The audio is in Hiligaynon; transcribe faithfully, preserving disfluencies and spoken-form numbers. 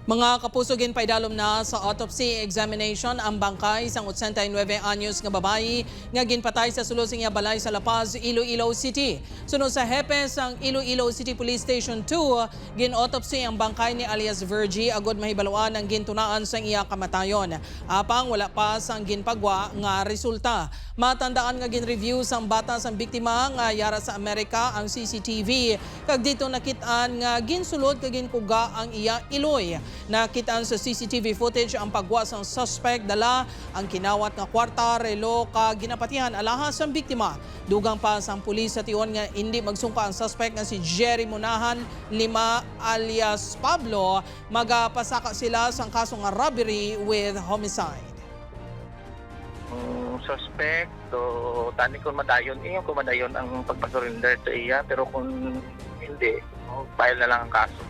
Mga kapuso, ginpaidalom na sa autopsy examination ang bangkay sang ochenta y nueve anyos nga babayi nga ginpatay sa sulod sa iya balay sa La Paz, Iloilo City. Suno sa hepe sang Iloilo City Police Station two, gin-autopsy ang bangkay ni alias Virgie agod mahibaluan ang gintunaan sang iya kamatayon. Apang wala pa sang ginpagwa nga resulta. Matandaan nga gin-review sang bata sang biktima nga yara sa Amerika ang C C T V, kag dito nakit-an nga ginsulod kag ginkuga ang iya iloy. Nakit-an sa C C T V footage ang pagwa sang suspect, dala ang kinawat nga kwarta, relo, kag ginapatihan alahas sang biktima. Dugang pa sang pulis sa tion nga indi magsungka ang suspect nga si Jerry Munahan Lima alias Pablo, magapasaka sila sang kaso nga robbery with homicide. Ang suspect, so, tani kung madayon, iyo kung madayon ang pagpasurrender sa iya, pero kung hindi, file na lang ang kaso.